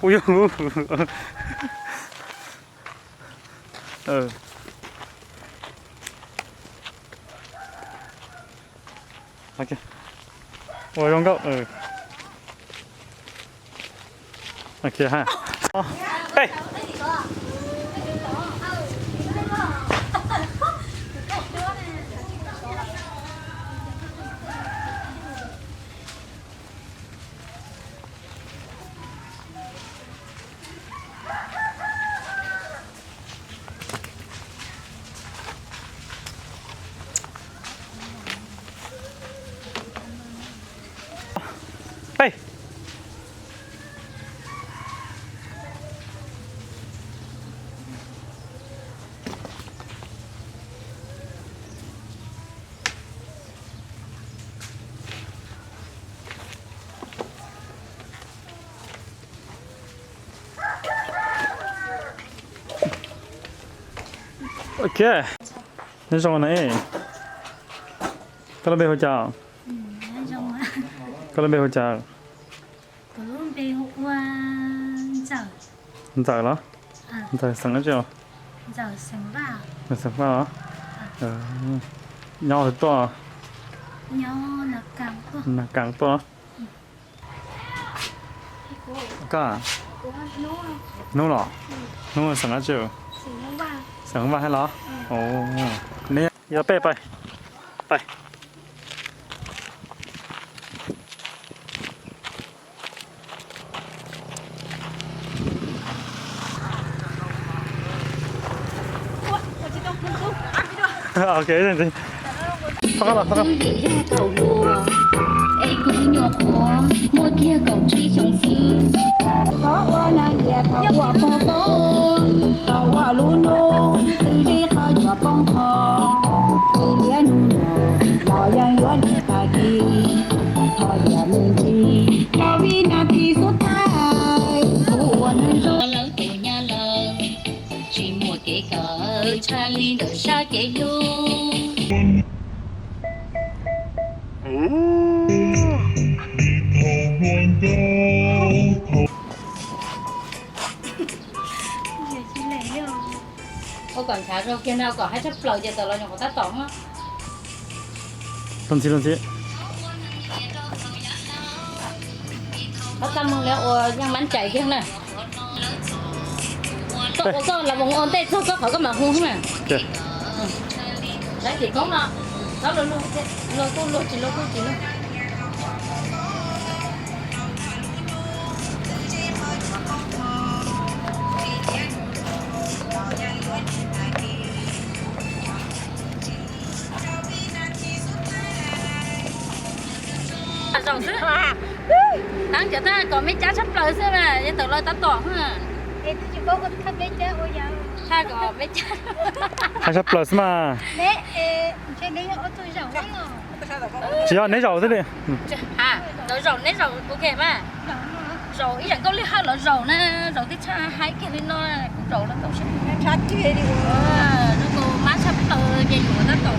Ui, ui, ui. Ua zoo nkauj. Ok ha. Ê. Ê. Ok, nyob zoo na. Koj lub npe hu cas? Koj lub npe hu cas? Ntxawm los? Ntxawm xeem dab tsi? Xeem Vaj os. Nyob twg tuaj? Nag Kaas tuaj. Koj, Hnub los? Hnub xeem dab tsi? Xeem Vaj thiab los? Neb yog peb pais. Pais. Ok, thov los, thov los. Es kuv nyuam qhuav muaj kiag kaum tsib xyoo xwb. Qhov uas neeg tias thaum ua pog poob, thaum ua lub hnub twg zeb qhov yuav poob qho, ib liab hnub no los yeej yuav lig qab kis, thov tias me ntsis rau vib nas this xub thawj kuv ua neeg zoo. Lawv tus nyab lawm, tsis muaj kev kawm tshaj li ntawm sab kev hlub. Ua kom ntshav zoo kiag na, ua kom haib tshaj plaws ces tawm los nyuam qhuav tab tom. Los ntxiv, los ntxiv. Koj txaj muag li ua yeej mab cais kiag na. Koj ua koj los mus ua ntej txog koj qhov koj mam hu xwb mas. Saib tim koob no, txhob luag luag, luag kuj luag, tsis luag kuj tsis luag. Zaum xwb. Tab cov thaj kom me cab tshaj plaws xwb na, yog tawm los tab tom. Thaj kom me cab. Haib tshaj plaws xwb mas. Tsis yog neb zaum xwb li. Zaum neb zaum ok mas. Zaum ib yam nkauj lij hawj los zaum na, zaum tib tshaj haib kiag li no, kuv zaum los tau siab. Zoo nkaus mab tshaj plaws ces yuav tab tom.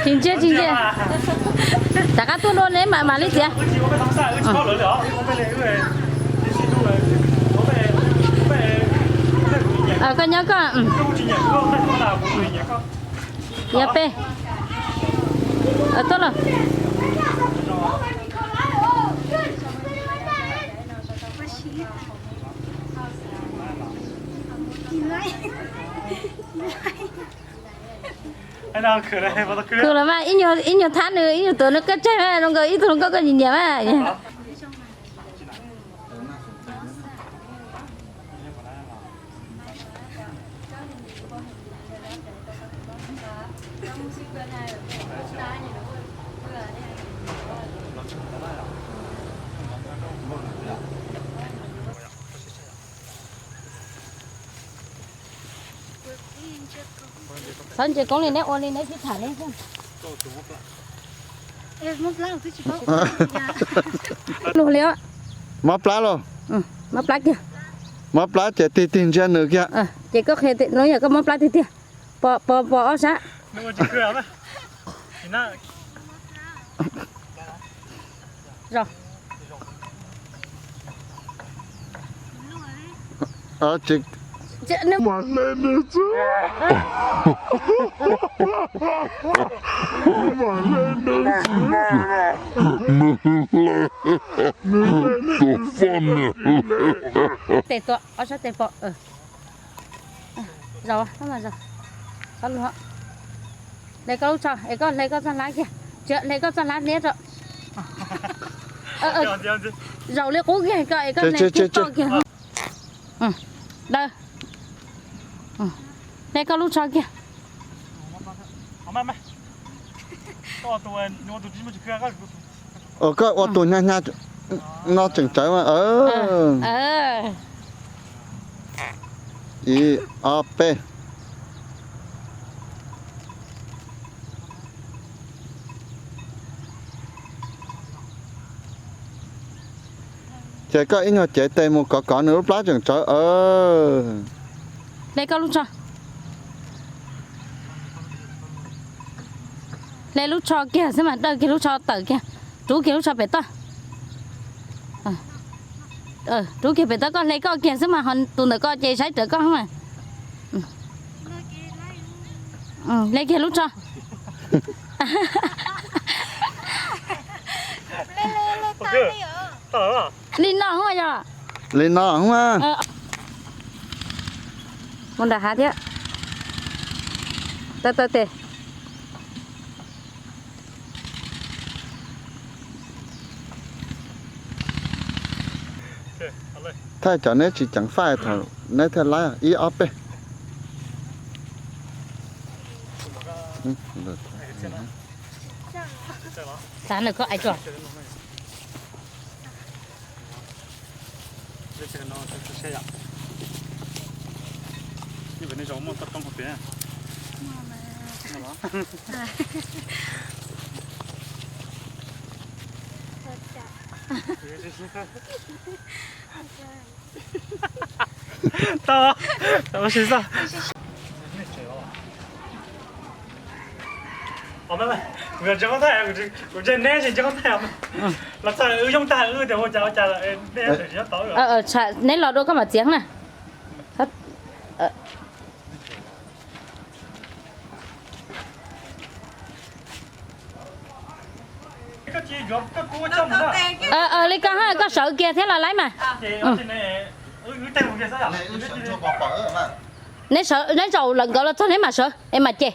Tsis ntsia, tsis ntsia. Rov qab tuaj dua neb mam li txiav. Koj nyob koj. Yog peb. Tuaj los. Khwv los mas, ib nyuag thab nws, ib nyuag tuav nws qab tsaig mas, zoo nkaus ib tug hluas nkauj koj nyiam nyiam mas. Txhob ntsia koob li, neb ua li neb sib tham neb xwb. Luag li os. Mob plab los? Mob plab kiag. Mob plab ces tig tig ntsia nws kiag. Ces koj qhia no yog koj mob plab tiag tiag. Pos pos pos ob sab. Zaum. Tes tua ob sab tes pom. Zaum, zaum. Hle koj lub tsho es koj hle koj txoj hlab kiag. Tsis, hle koj txoj hlab liab rau. Zaum li qub kiag ko es koj hle kiag toj kiag. Daws. Hle koj lub tsho kiag. Ua koj ua tus hnyav hnyav no tseem tsawv mas. Ib, ob, peb. Ces koj ib nyuag cev tes mus kov kov nws lub plab tseem tsawv. Hle koj lub tsho. Hle lub tsho kiag xwb mas, dawj kiag lub tsho tawm kiag, rub kiag lub tsho pem toj. Rub kiag pem toj, koj hle koj kiag xwb mas, ho tus ntawm ko ces saib rawv koj mas. Hle kiag lub tsho. Li no yog. Li no. Mus nram hav thiab. Taw taw tes. Thaij cov neb tsis ceev faj thaum neb thiaj laib. Ib ob peb. Xav lawm koj ais tsuas. Tau, tau si xoj. Neb los dua koj mam txiav na. Li ko, koj sawv kiag thiab los laib mas. Neb sawv, neb zaum lawm nkawd los txog neb mam sawv es mam cem.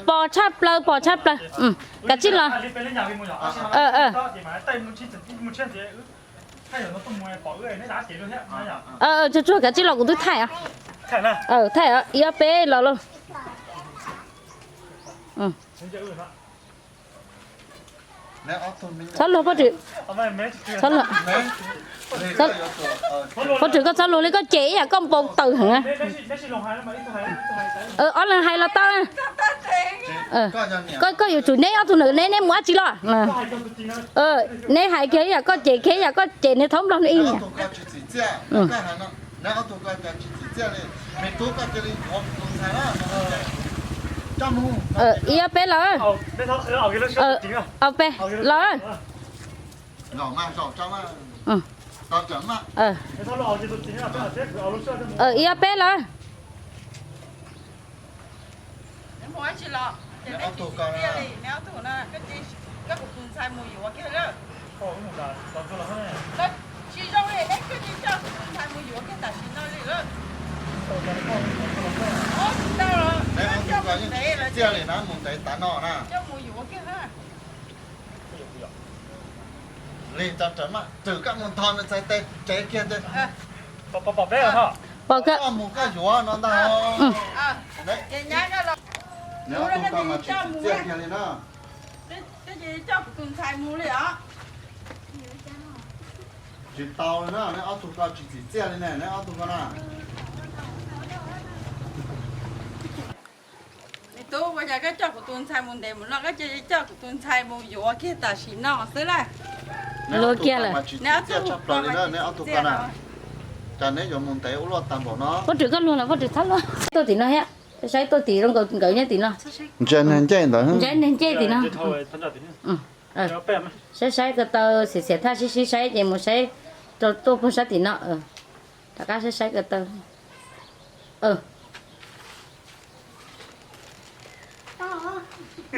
Pos tshaj plaws, pos tshaj plaws. Kav tsij los. Tsuag tsuag, kav tsij los kuv twb thaij os. Thaij os, ib ob peb los lauj. Txhob luag Pob Tws. Txhob luag. Pob Tws, koj txhob luag li, koj cem ib yam koj npau taws heev. Ob leeg hais los tau. Koj, koj yuav tsum, neb ob tug na, neb, neb mus dab tsi los? Neb hais kiag ib yam koj cem, kiag ib yam koj cem nws thaub nplog nws ib yam. Ib ob peb los. Ob peb los. Ib ob peb los. Li tso raws maj, twm koj mus ntog nws txhais tes tsev kiag. Pom peb, koj mus koj yuav no ntag. Neb ob tug ko mas tsis tsim txiaj kiag li na. Tsis tau li na, neb ob tug ko tsis tsim txiaj li ne, neb ob tug ko na. Me tub, ua cas koj coj kuv tus ntxhais mus ntev mus no, koj cia li coj kuv tus ntxhais mus yuav kiag tam sim no xwb lawm? Luag kiag lawm. Tsis txiaj tshaj plaws li na neb ob tug ko na. Cas neb yuav mus ntev ua luaj tag npaum no? Pov rwg koj luag los pov rwg txhob luag. Tuaj tim no thiab, saib tuaj tim zoo nkaus nkawd nyob tim no. Ntsia neeg ncej ntawd. Ntsia neeg ncej tim no. Saib saib ko taw, xiam xiam thaj sib sib saib ces mus saib rau tuaj puag sab tim no. Rov qab saib saib ko taw.